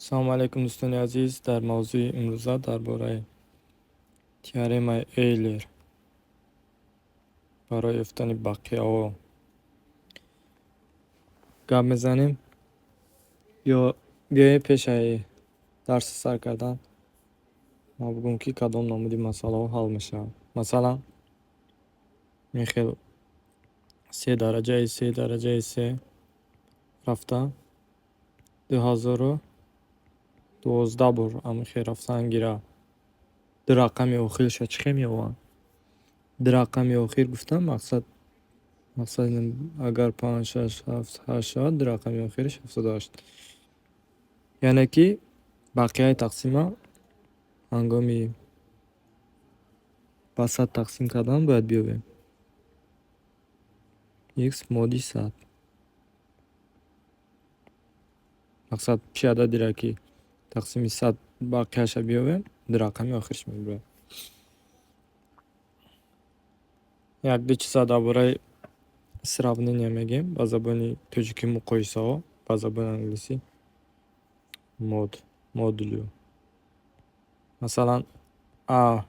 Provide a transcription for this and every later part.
Салому алайкум, дӯстони азиз. Дар мавзӯи имрӯза дар бораи теоремаи Эйлер барои ёфтани бақияҳо гап мезанем. Ё биёед, пешаи дарси сар кардан ма бигӯм, ки кадом намуди масъалаҳо ҳал мешаванд. Масалан, ин хел се дараҷаи се дараҷаи се рафта 2012 бор ҳамин хел рафтан гира, ду рақами охирша чӣ хел меёванд? Ду рақами охир гуфтам, мақсад агар панҷ, шаш, ҳафт, ҳашт шавад, ду рақами охириш 78. Яъне ки бақияи тақсима ҳангоми ба 100 тақсим кардан бояд биёбем. Х моди 100. Мақсад, чӣ ададеро ки тақсими 100 бақияша биёбем, ду рақами охириш мебирояд. Як ду чиза дар бораи сравнение мегӯем, ба забони тоҷикӣ муқоисаҳо, ба забони англисӣ мод, модулю. Масалан, а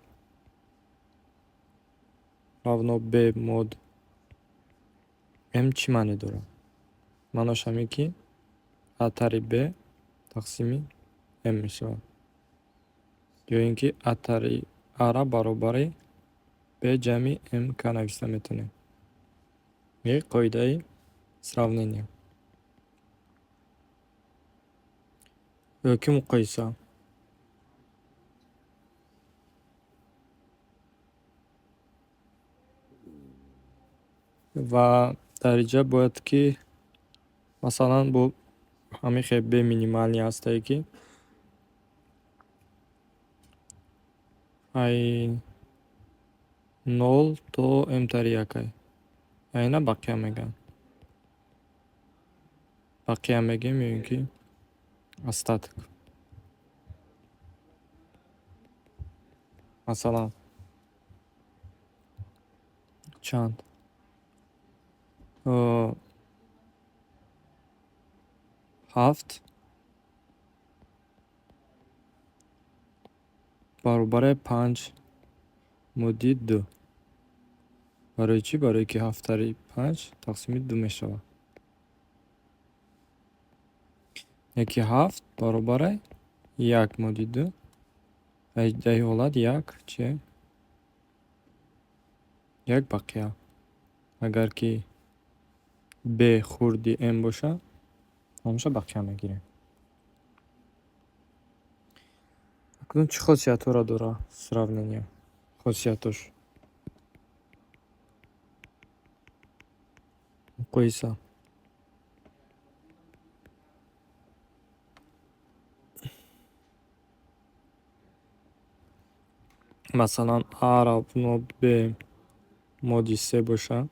равно б мод м чӣ маъне дорад? Маънош ҳамин, ки а тари б тақсими м мешавад. Ё ин ки а тари ара баробари б ҷамъи мк нависта метавонем. Ин қоидаи сравнения. Ё ки муқоиса. Ва дар инҷа бояд ки, масалан, бо ҳамин хел б минималный ҳастае, ки ай нол то м тари якай. Айна бақия мегӯянд. Бақия мегӯем ё ин ки остаток. Масалан, чанд? Ҳафт баробари панҷ моди ду. Барои чӣ? Барое ки ҳафт тари панҷ тақсими ду мешавад. Яки ҳафт баробари як моди ду. Дар ин ҳолат як чи? Як бақия. Агар ки б хурди м бошад, ҳамеша бақия мегирем. Акнун чӣ хосиятҳоро дорад сравнение? Хосиятош. Муқоиса. Масалан, а равно б моди се бошад,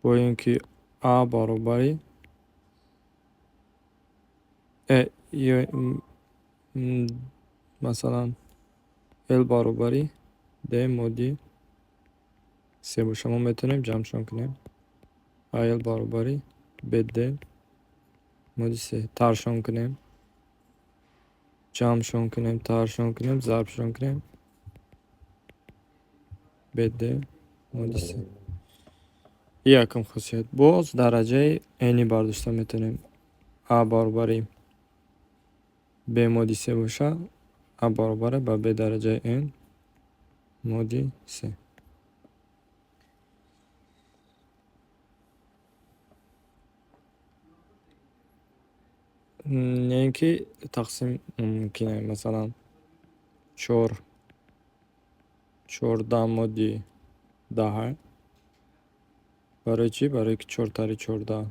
бо ин ки а баробари э ё, масалан, л баробари д моди се боша, мо метавонем ҷамъшон кунем. Ал баробари бд моди се, таршон кунем, ҷамъшон кунем, таршон кунем, зарбшон кунем, бд моди се. Якум хосият. Боз дараҷаи n бардошта метавонем. А баробари б моди се боша, а баробаре ба б дараҷаи n моди се. Не ин ки тақсим мумкин, масалан, чор 14 моди 10. Барои чӣ? Барое ки чор тари 14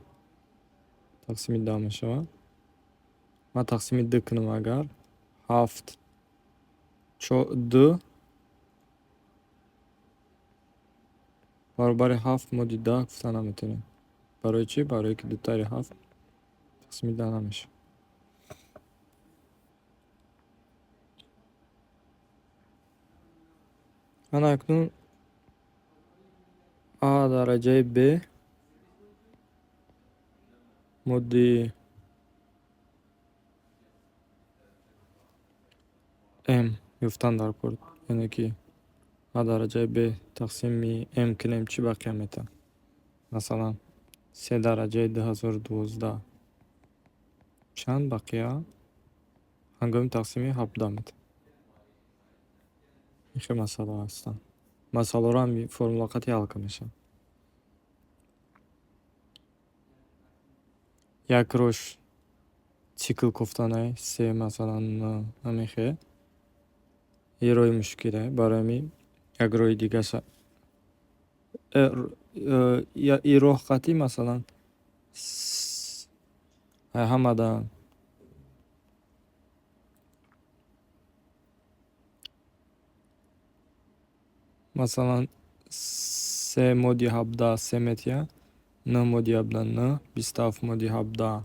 тақсими 10 мешавад. Ман тақсими ду кунам, агар ҳафт ду баробари ҳафт моди 10 гуфта наметавонем. Барои чӣ? Барое ки ду тари ҳафт тақсими 10 намешавад. Ана акнун а дараҷаи б Моди м ёфтан дар кор, яъне ки а дараҷаи б тақсими м кунем, чӣ бақия метавад? Масалан, се дараҷаи 2012 чанд бақия ҳангоми тақсими 17 метавад? Ин хел масъалаҳо ҳастанд. Масъалаҳоро ҳами формула қатъи ҳал карда мешавад. Як рош цикл кофтанай, се, масалан, ҳамин хел. Ин роҳи мушкиле, барои ҳамин як роҳи дигаша, ин роҳ қатъӣ, масалан, ҳамада масалан се моди 17 се метиҳад, нӯҳ моди 17 нӯҳ, 27 моди 17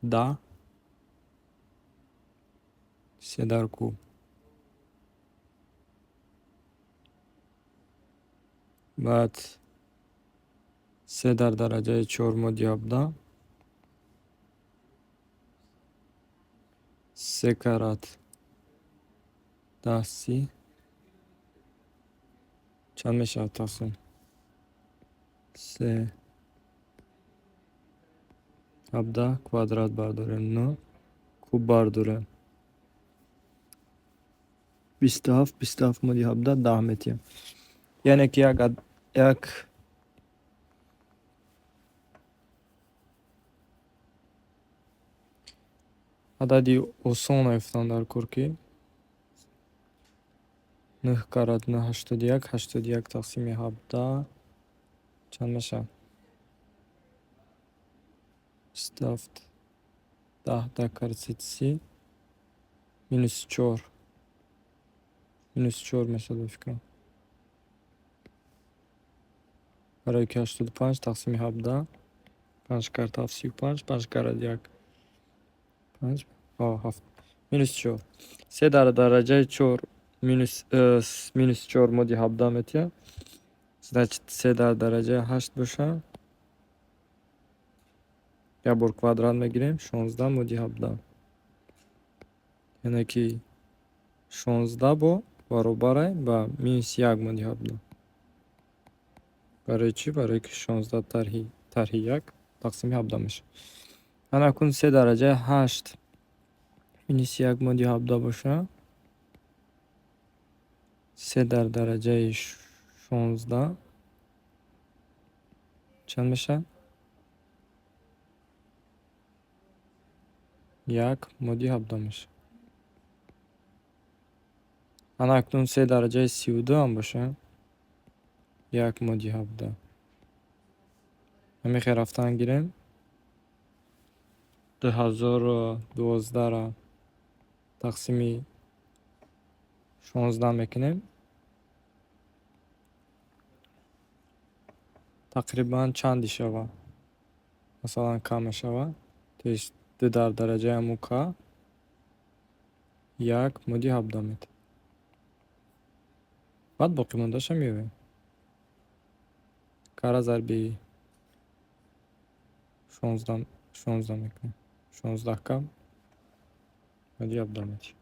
10, се дар куб. Баъд се дар дараҷаи чор моди 17, се карат 10 30 чанд мешавад тақсим? Се 17 квадрат бардорем, нӯҳ куб бардорем. 27, 27 моди 17 10 метиҳем. Яъне ки як адади осон ёфтан дар кор, ки нӯҳ карат нӯҳ 81, 81 тақсими 17 чанд мешавад? 27, 10, 10 карат се 30, минус чор. Минус чор мешавад, ба фикрам. Барои ки 85 тақсими 17, панҷ карат ҳафт 35, панҷ карат як панҷ, ҳафт, минус чор. Се дар дараҷаи чор минус чор моди 17 метиҳад. Значит, се дар дараҷаи ҳашт бошад. Як бор квадрат мегирем, 16 моди 17. Яъне ки 16 бо баробар ба минус як моди 17. Барои чӣ? Барои ки 16 тарҳи як тақсими 17 мешавад. Ана акнун се дараҷаи ҳашт минус як моди 17 бошад. Се дар дараҷаи 16 чанд мешавад? Як моди 17 мешавад. Ана акнун се дараҷаи 32 ҳам бошад. Як моди 17. Ҳамин хел рафтан гирем. 2012-ра тақсими 16 мекунем. Тақрибан чанди шавад? Масалан, к мешавад. То есть ду дар дараҷаи ҳамун к як моди 17 метавад. Баъд боқимондаашро меёбем. Кара зарби 16 мекунем. 16 к моди 17 метиҳад.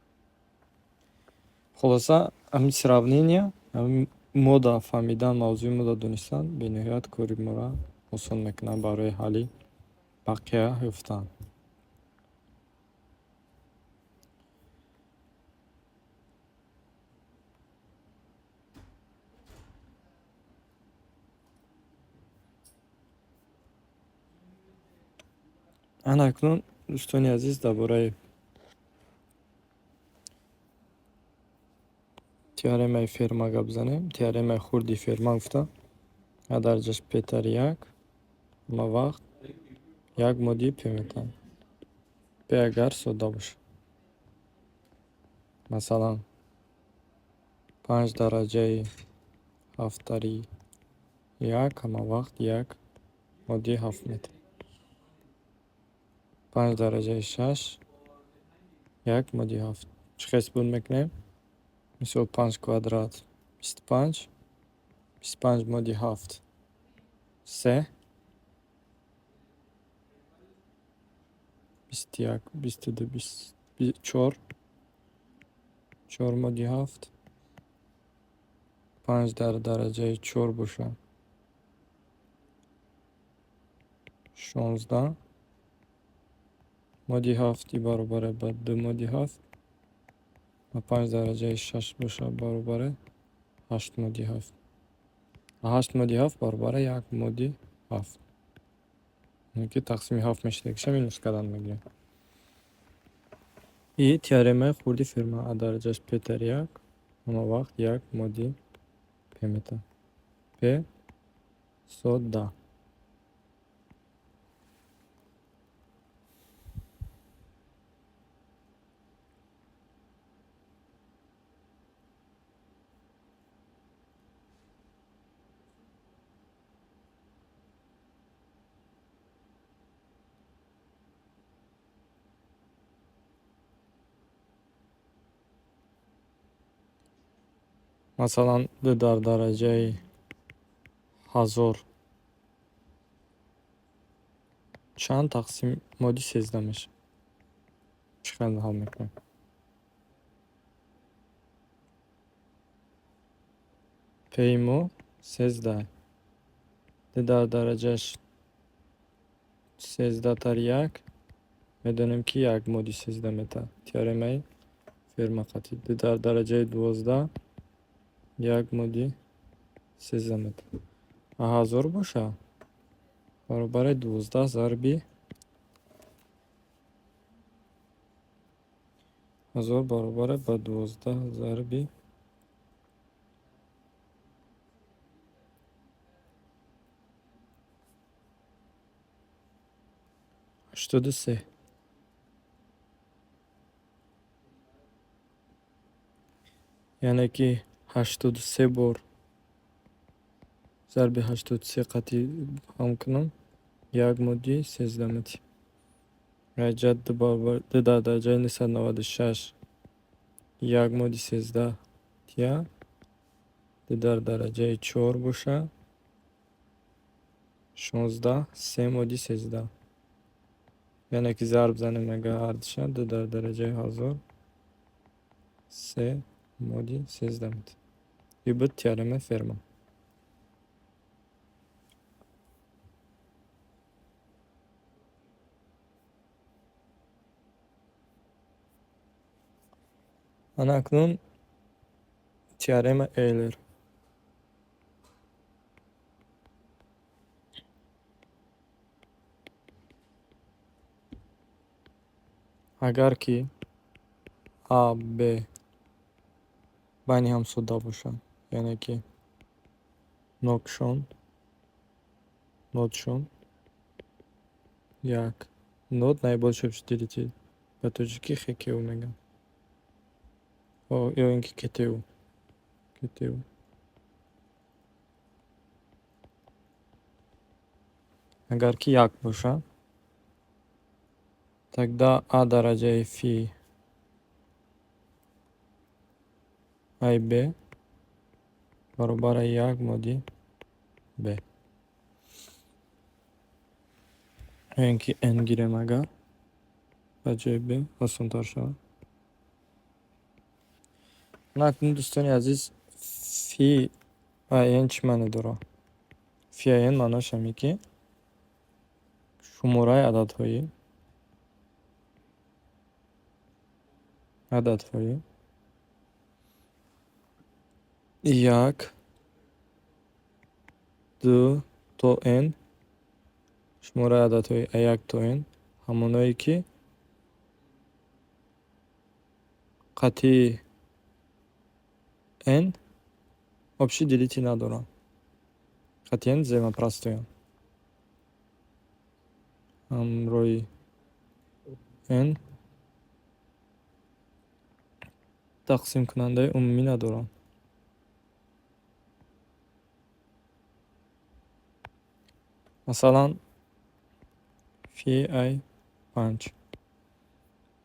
Хулоса, ҳамин сравнение, ҳамин мода фаҳмидан, мавзӯи мода донистан бениҳоят кори моро осон мекунад барои ҳалли бақия ёфтан. Ана акнун, дӯстони азиз, дар бораи теоремаи Ферма гап занем. Теоремаи хурди Ферма гуфта, а дараҷаш п тари як ҳама вақт як моди п метавад. П агар содда бошад. Масалан, панҷ дараҷаи ҳафт тари як ҳама вақт як моди ҳафт метавад. Панҷ дараҷаи шаш як моди ҳафт. Чӣ хел исбот мекунем? Мисол, панҷ квадрат 25, 25 моди ҳафт. Се, 21, 22, 4, 4 моди 7, 5 дар дараҷаи 4 бошад, 16, моди 7 и баробаре ба 2 моди 7 ва 5 дараҷаи 6 бошад, баробаре 8 моди 7. 8 моди 7 баробаре 1 моди 7. Яъне ки тақсими 7 мешудагиша минус кардан мегирем. И теоремаи хурди Ферма: а дараҷаш п тари 1 ҳама вақт 1 моди п метавад. П сода. Масалан, 2 дар дараҷаи 1000 чанд тақсим моди 13 мешавад? Чӣ хел ҳал мекунем? Пи мо 13. 2 дар дараҷаш 13 тари 1, медонем, ки 1 моди 13 метавад. Теоремаи Ферма қатъӣ. 2 дар дараҷаи 12 1 моди 13 метавад. А 1000 боша, баробари 12 зарби 1000 баробаре ба 12 зарби 83. Яъне ки 83 бор зарби 83 қатъи ҳам кунам, 1 моди 13 мети. Раҷа 2 дар дараҷаи 996 1 моди 13 тия, 2 дар дараҷаи 4 боша, 16, 3 моди 13. Яъне ки зарб занем агар ҳардуша, 2 дар дараҷаи 1000 3 моди 13 мети. И буд теоремаи Ферма. Ана акнун теорема Эйлер. Агар ки А, Б байни ҳам сода бошанд, яъне ки нокшон, нодшон як, нод наибольший общий делитель, ба тоҷикӣ ХКУ мегӯянд. Ё ин ки КТУ. КТУ. Агар ки як бошад, тогда А дараҷаи фи ай Б баробари 1 моди Б. Ё ин ки Н гирем, агар ба ҷои Б осонтар шавад. Акнун, дӯстони азиз, фи ай Н чӣ маъне дорад? Фи ай Н маъноаш ҳамин, ки шумораи ададҳои 1, 2 то Н, шумораи ададҳои 1 то Н, ҳамоное ки қатъии Н общий делитель надоранд. Қатъи Н взаимопростой анд. Ҳамроҳи Н тақсимкунандаи умумӣ надоранд. Масалан, фи ай 5.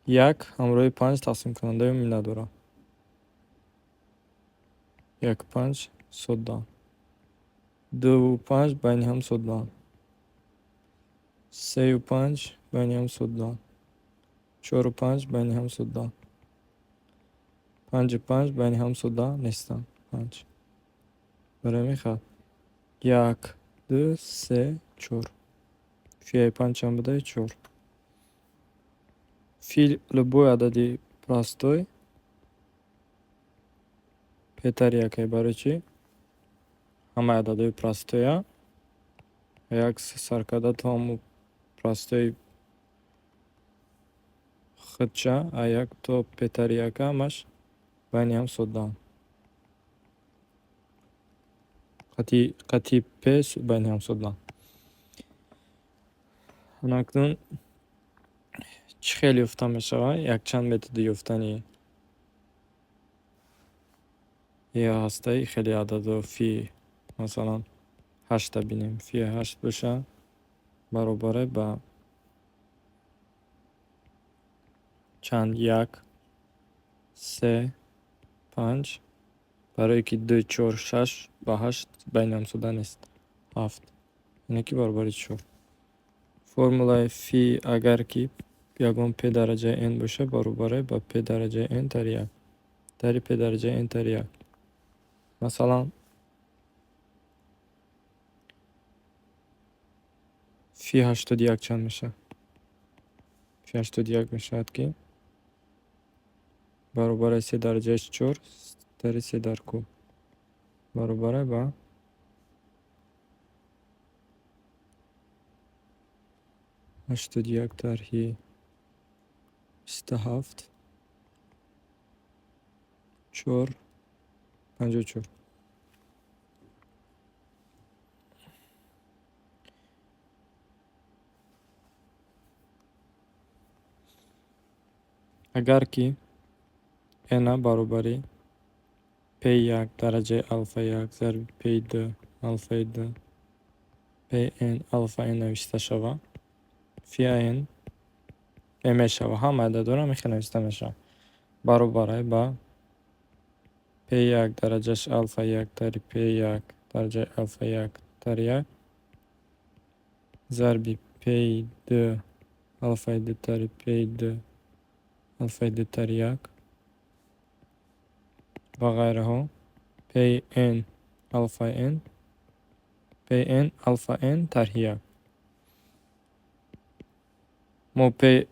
1 ҳамроҳи 5 тақсимкунандаи умумӣ надорад. 1 5 сода. Дуву панҷ байни ҳам содаанд. Сею панҷ байни ҳам содаанд. Чору панҷ байни ҳам содаанд. Панҷу панҷ байни ҳам сода нестанд. Панҷ. Барои ҳамин хат. Як, ду, се, чор. Фиаи панҷ чанд буда? Чор. Фи любой адади простой п тари якай. Барои чӣ? Ҳамаи ададҳои простоя як сар карда то ҳамун простои худча, а як то п тари яка, ҳамаш байни ҳам содаанд. Қатъи п байни ҳам содаанд. Акнун чӣ хел ёфта мешавад? Якчанд методи ёфтани ҳастаи хеле ададҳо. Фи, масалан, ҳаштта бинем. Фи ҳашт боша, баробаре ба чанд? Як, се, панҷ. Барое ки ду, чор, шаш ба ҳашт байни ҳам сода нест. Ҳафт. Яъне ки баробари чор. Формулаи фи, агар ки ягон п дараҷаи n боша, баробаре ба п дараҷаи n тари як. Тари п дараҷаи n тари як. Масалан, фи 81 чанд мешавад? Фи 81 мешавад, ки баробари се дараҷаи чор тари се дар куб. Баробаре ба 81 тарҳи 27, чор, 54. Агар ки n баробари п як дараҷаи алфа як зарби п ду алфаи ду п н алфа н навишта шавад, фи н мешавад. Ҳама ададҳоро ҳамин хел навишта мешавад. Баробаре ба п як дараҷаш алфа як тари п як дараҷаи алфа як тари як зарби п ду алфаи ду тари п ду алфаи ду тари як ва ғайраҳо, п н алфа н, п н алфа н тарҳи як. Мо п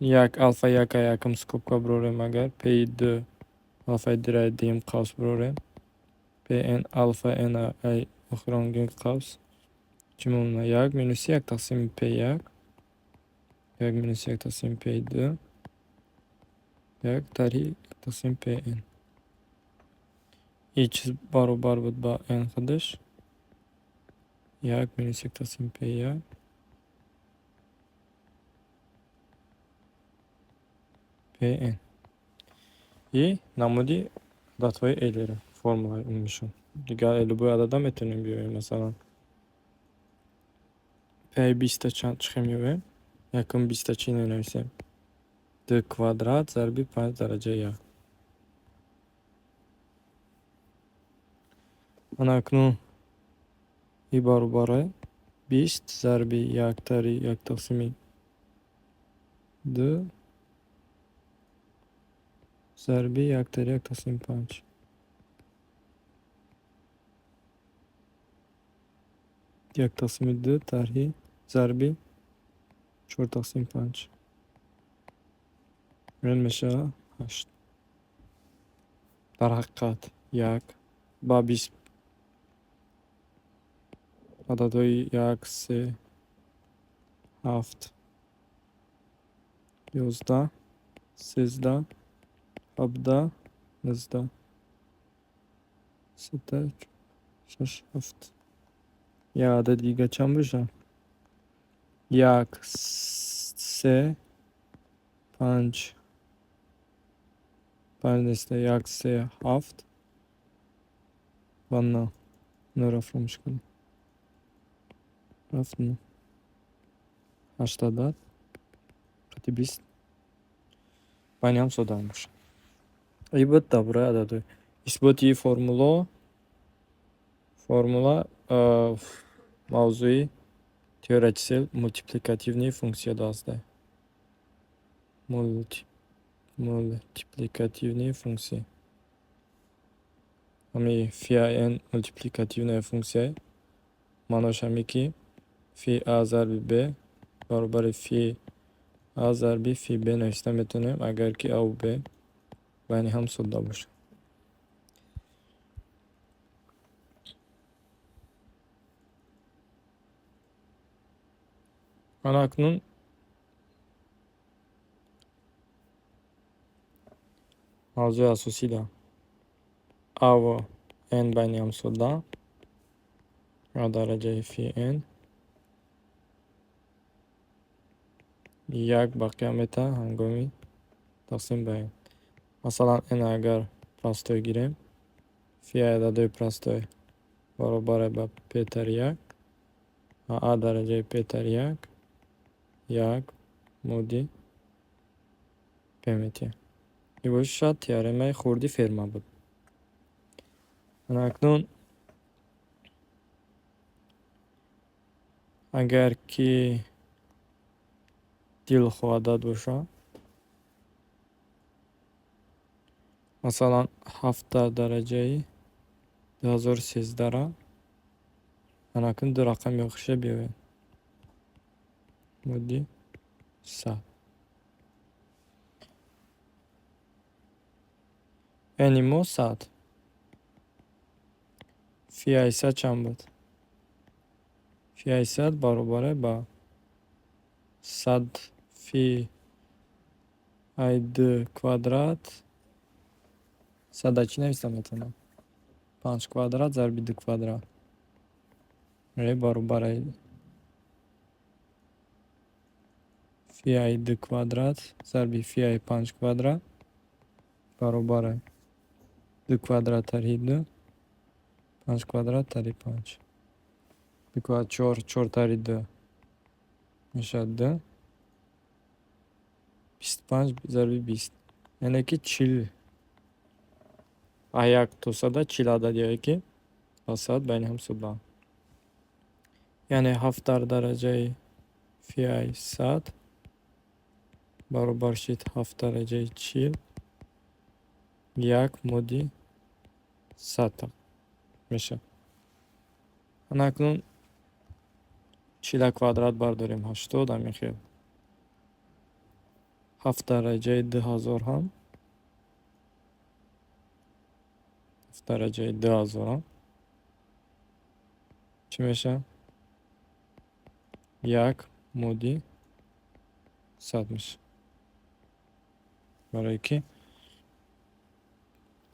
як алфа яка якум скобка бирорем, агар п ду алфаи дураи дуюм қавс бирорем, п н алфа н ай охиронги қавс чӣ мемонад? Як минус як тақсими п як, як минус як тақсими п ду, як тарҳи тақсими п н. И чиз баробар буд ба н худаш як минус як тақсими п як п н. И намуди ададҳои Эйлера, формулаи умумишон. Дигар любой адада метавонем биёвем. Масалан, п биста чанд чӣ хел меёвем? Якум биста чӣ менависем? Ду квадрат зарби панҷ дараҷаи як. Ана акнун и баробаре 20 зарби як тари як тақсими ду зарби як тари як тақсими панҷ. Як тақсими ду тарҳи зарби чор тақсими панҷ. Ин мешавад ҳашт. Дар ҳақиқат як ба 20 ададҳои як, се, ҳафт, 11, 13, 17, 19, сета, шаш, ҳафт. Як адади дига чанд бошад? Як, се, панҷ, панҷ неста, як, се, ҳафт ва нӯ. Нӯро фаромӯш кардем. Рафт нӯ. Ҳашт адад қати 20 байни ҳам сода мебошад. И буд дар бораи ададҳои. Исботи формуло Формула мавзӯи теория чисел, мултипликативные функция даста. Мултипликативные функции. Ҳами фи n мултипликативная функция. Маънош ҳаме ки фи а зарби б баробари фи а зарби фи б нависта метавонем, агар ки аву б байни ҳам содда бошад. Ана акнун мавзӯи асосида а ва n байни ҳам содда, а дараҷаи фи n як бақия метаҳад ҳангоми тақсим ба n. Масалан, n агар простой гирем, фи ададои простой баробар ба п тари як ва а дараҷаи п тари як, як модди п метиҳад. Ин бошад теоремаи хурди Ферма буд. Ана акнун агар ки дилхоҳ адад бошад, масалан, ҳафт дар дараҷаи 2013-ра, ана акнун ду рақами охириша биёвед. Модди 100. N мо 100. Фи ай сад чанд буд? Фи ай сад баробар ба 100 фи ай д квадрат. Сада чӣ нависта метавонам? Панҷ квадрат зарби ду квадрат. Е баробар фи ай д квадрат зарби фи ай панҷ квадрат баробар ду квадрат тари ду, панҷ квадрат тари панҷ. Ду квадрат чор, чор тари ду мешавад ду. 25 зарби 20. Яъне ки 40. А як то сада 40 ададие ки ба сад байни ҳам соддаанд. Яъне ҳафт дар дараҷаи фи ай 100 баробар шид ҳафт дараҷаи 40 як модди 100 мешавад. Ана акнун чила квадрат бардорем 80, ҳамин хел. Ҳафт дараҷаи 2000 ҳам, ҳафт дараҷаи 2000 ҳам чӣ мешавад? Як модди 100 мешавад. Барое ки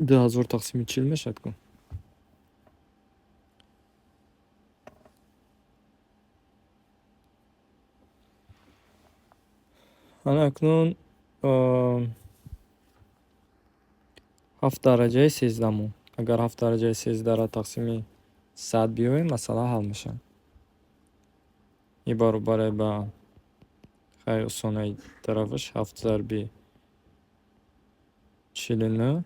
2000 тақсими 40 мешавад ку. Ана акнун ҳафт дараҷаи сездаҳум. Агар ҳафт дараҷаи сездаҳро тақсими 100 биёвем, масъала ҳал мешавад. Ин баробар ба хай осонаи тарафаш ҳафт зарби 49,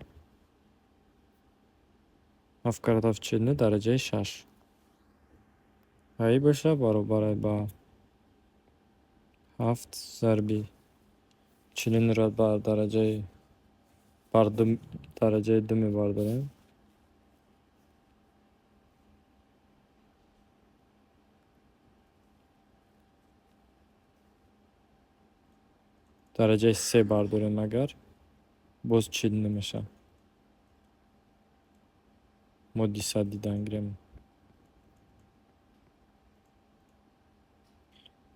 ҳафт карат ҳафт 49 дараҷаи шаш. Ва ин бошад баробар ба ҳафт зарби 49-ро ба дараҷаи бар ду дараҷаи ду мебардорем. Дараҷаи се бардорем агар, боз 49 мешавад. Модди 100 дидан гирем.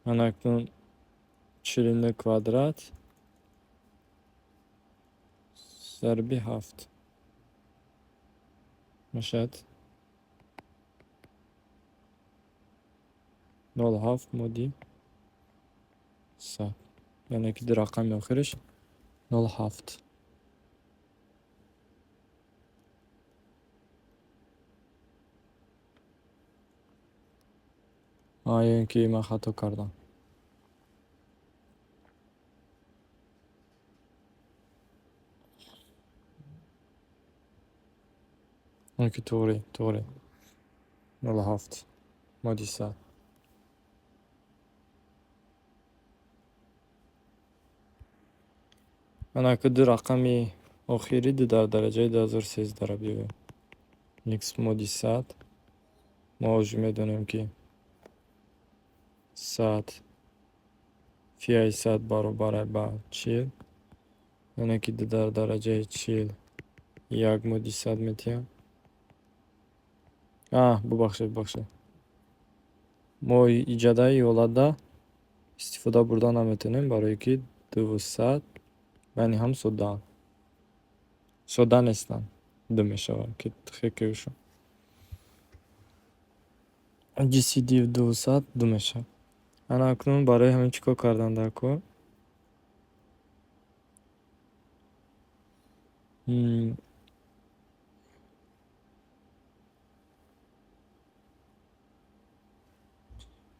Ана акнун 49 квадрат зарби ҳафт мешавад нол ҳафт модди 100. Яъне ки ду рақами охириш нол ҳафт. Ё ин ки ман хато кардам. Ки туғри, туғри. 0,7 моди 100. Ана ки ду рақами охири ду дар дараҷаи 2013-ро биёвем. Х моди 100. Мо уже медонем, ки 100 фиаи 100 баробар ба 40, яъне ки ду дар дараҷаи 40 як моди 100 метиҳад. А, бубахшед, бубахшед. Мо иҷадаи ҳолатда истифода бурда наметавонем, барое ки дуву 100 байни ҳам содаанд. Сода нестанд. Ду мешавад ки хекеушо. GCD дуву 100 ду мешавад. Ана акнун барои ҳамин чӣ кор кардан дар кор?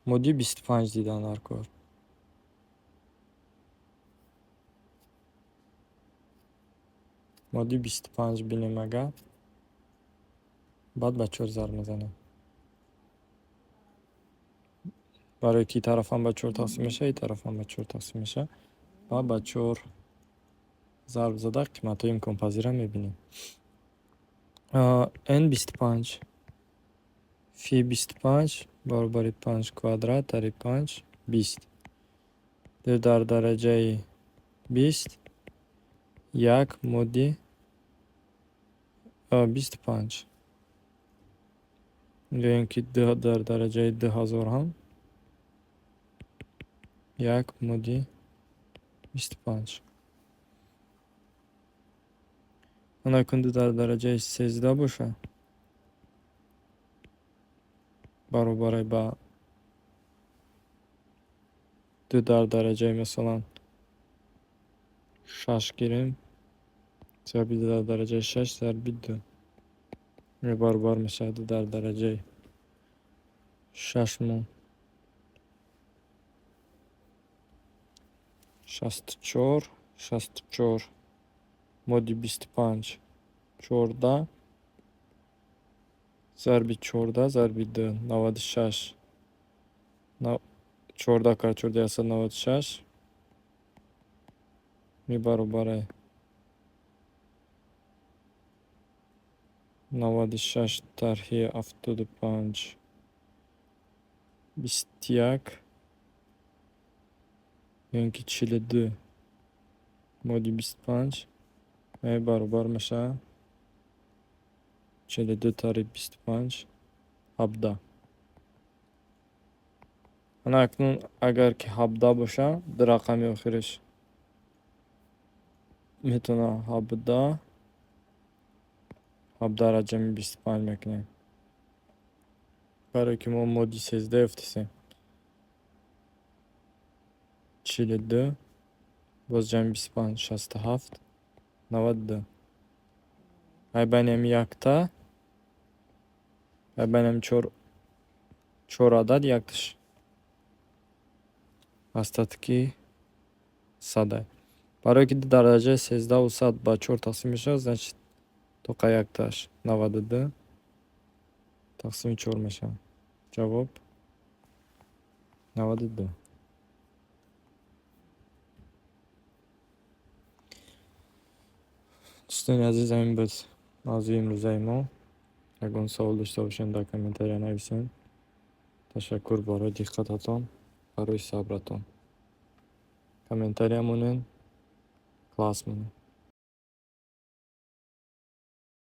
Моди 25 дидан дар кор. Моди 25 бинем агар, баъд ба чор зарб мезанем. Барое ки тарафам ба чор тақсим мешавад, и тарафам ба чор тақсим мешавад ва ба чор зарб зада қиматҳои имконпазирро мебинем. N 25, фи 25 баробари панҷ квадрат тари панҷ 20. Ду дар дараҷаи 20 як моди 25. Ё ин ки ду дар дараҷаи 2000 ҳам як моди 25. Ана акун ду дар дараҷаи 13 бошад, баробаре ба ду дар дараҷаи, масалан, шаш гирем, зарби ду дар дараҷаи шаш зарби ду баробар мешавад ду дар дараҷаи шаш мо 64, 64 моди 25 14 зарби 14 зарби ду 96, 14 кар 14 196 мебаробарад 96 тарҳи 75 21 ё ин ки 42 моди 25 баробар мешавад 42 тарҳи 25 17. Ана акнун агар ки 17 бошад, ду рақами охириш метавонад 17, 17-ро ҷамъи 25 мекунем. Барое ки мо моди 13 ёфтасем. 42 боз ҷамъи 25 67, 92. Ай байни ҳами якта, ай байни ҳами чор адад якташ остатки садай. Барое ки ду дар дараҷаи сездаҳу сад ба чор тақсим мешавад, значит, тоқа якташ 92 тақсими чор мешавад. Ҷавоб 92. Дӯстони азиз, ҳамин буд мавзӯи имрӯзаи мо. Ягон савол дошта бошед, дар комментария нависед. Ташаккур барои диққататон, барои сабратон. Комментария монед, класс монед.